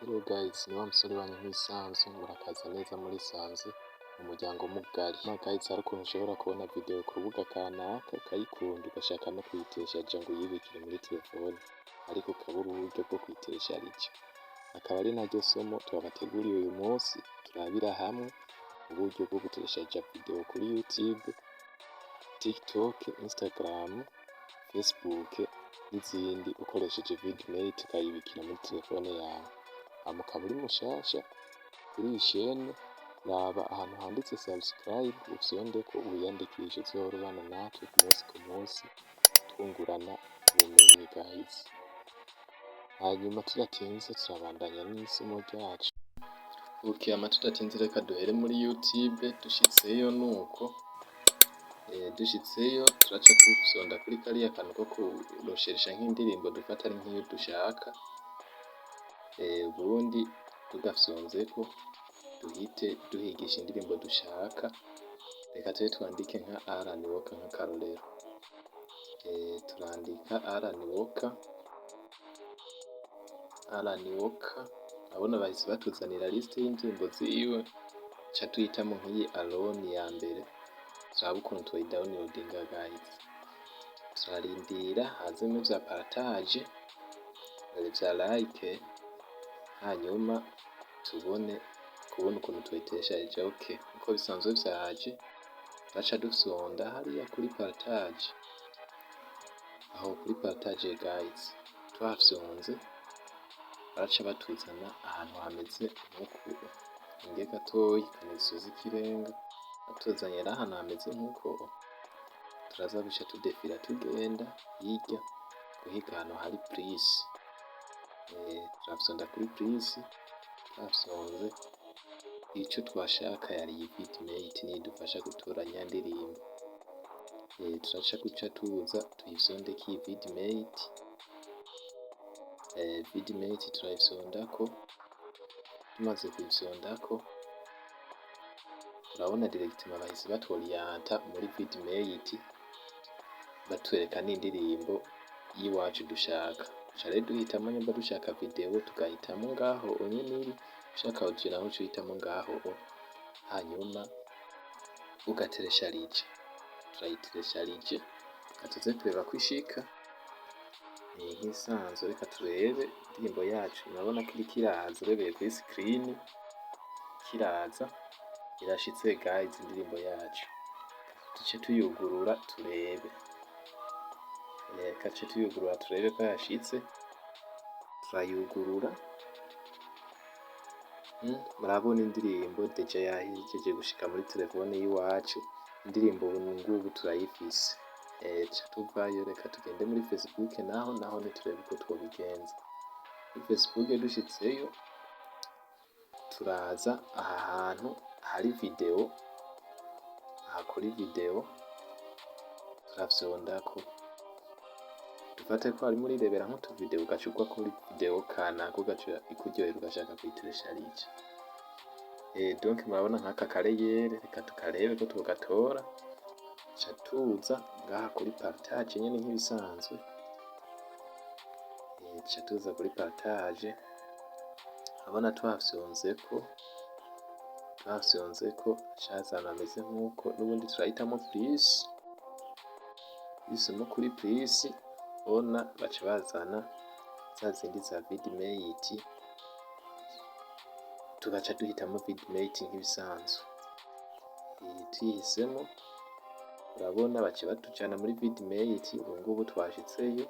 Hello guys, ni wa musore wanyu nk'ibisanzwe. Murakaza neza muri Sanze mu muryango mugari. Ma guys, hari ukuntu ushobora kubona video ku rubuga kanaka, ukayikunda, ugashaka no kuyiteshaja ngo uyibikire muri telefone, ariko ukabura uburyo bwo kuyitesharija. Akaba ari naryo somo twabateguriye uyu munsi, turabira hamwe uburyo bwo guteshaja video kuri YouTube, TikTok, Instagram, Facebook n'izindi, ukoresheje VidMate, ukayibikira muri telefone yawe. Hama ukaba uri mushasha kuri iyi chaîne, raba ahantu handitse subscribe, ufyondeko, wiyandikishe, uzohora ubana natwe ku munsi ku munsi, twungurana ubumenyi guys. Hanyuma tudatinze, turabandanya n'isomo ryacu. Okay, hama tudatinze, reka duhere muri YouTube. Dushitseyo nuko dushitseyo, turaca dufyonda kuri kariya kantu ko kurosheresha nk'indirimbo, dufata ari nk'iyo dushaka. Ubundi tugafyonzeko, duhite duhigisha indirimbo dushaka. Reka tube twandike nka Alan Walker nk'akarorero. Turandika Alan Walker, Alan Walker. Urabona bahise batuzanira liste y'indirimbo ziwe. Ca duhitamwo nk'iyi Alone ya mbere, turabe ukuntu twoyidownloadinga guys. Turarindira hazemwo ivya partage, vya like, hanyuma tubone kubona ukuntu twoyiteshaja. Okay, uko bisanzwe vyaje, turaca dufyonda hariya kuri partage. Aho kuri partage guys, tuhafyonze, baraca batuzana ahantu hameze nkuku. Inge gatoyi, connexion z'ikirenga. Batuzanye rero ahantu hameze nkuko, turaza guca tudefira, tugenda hirya guhiga ahantu hari plus. Turafyonda kuri plus. Twafyonze, ico twashaka yari iyi VidMate, niyo idufasha gutoranya ndirimbo. Turaca guca tuza tuyifyondeko iyi VidMate. VidMate turayifyondako. Tumaze kuyifyondako, urabona directement bahise batworiyanta muri VidMate, batwereka n'indirimbo y'iwacu dushaka. Tuca rero duhitamwo, nyamba dushaka video tugahitamwo ngaho nyene iri, ushaka audio naho uca uhitamwo ngaho, hanyuma ugateresharija. Turayiteresharije, reka tuze kureba ko ishika. Ni nk'isanzwe, reka turebe indirimbo yacu. Urabona ko iriko iraza, urebeye kuri screen kiraza. Irashitse guys, indirimbo yacu. Duce tuyugurura turebe. Reka duce tuyugurura turebe ko yashitse. Turayugurura. Murabona indirimbo déjà yahejeje gushika muri telefone y'iwacu. Indirimbo ubu ngubu turayifise. Ca tuvayo, reka tugende muri Facebook naho niturebe uko twobigenza. Muri Facebook dushitseyo, turaza aha hantu hari video. Aha kuri video turafyondako. Dufate ko harimo urirebera nk'utuvideo, ugaca ugwa kuri video kanaka, ugaca ikuryohera, ugashaka kuyiteresharija. Donc murabona nk'aka kareyere, reka tukarebe ko twogatora. Ca tuza ngaha kuri partage nyene nk'ibisanzwe. Ca tuza kuri partage. Urabona tuhafyonzeko, haca haza ahantu hameze nk'uko. N'ubundi turahitamo plus. Duhisemo kuri plus, ona baca bazana za zindi za VidMate, tugaca duhitamwo VidMate nk'ibisanzwe. Tuyihisemo, urabona baca batujana muri VidMate. Ubu ngubu twashitseyo,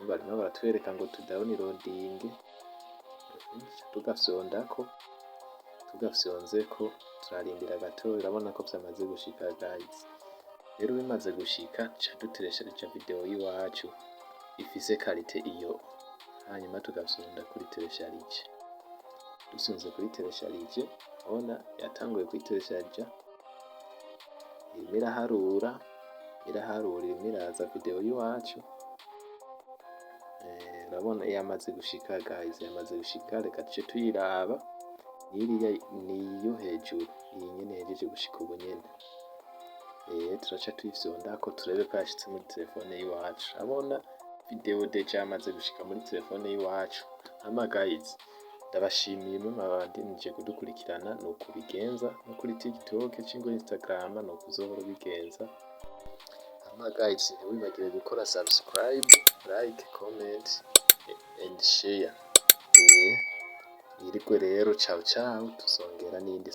barimo baratwereka ngo tudawunirodinge. Tugafyondako. Tugafyonzeko, turarindira gatoya. Urabona ko vyamaze gushika guys. Rero bimaze gushika, duca dutereshereja video y'iwacu ifise qualité iyo, hanyuma tugafyonda kuri télécharger. Dufyonze kuri télécharger, urabona yatanguye kuyiteresharija, irimo iraharura, iraharura, irimo iraza video y'iwacu. Urabona yamaze gushika guys, yamaze gushika. Reka duce tuyiraba. Niriya niyo hejuru, iyi nyene ihejeje gushika ubu nyene. Turaca tuyifyondako, turebe ko yashitse muri telefone y'iwacu. Urabona Video déjà yamaze gushika muri telefone y'iwacu. Hama guys, ndabashimiye mwe mwabandanije kudukurikirana. Nuko ubigenza no kuri TikTok cyangwa Instagram, nuko uzohora ubigenza. Hama guys, ntiwibagire gukora subscribe, like, comment and share. Mwirigwe rero, ciao ciao, tuzongera n'indi.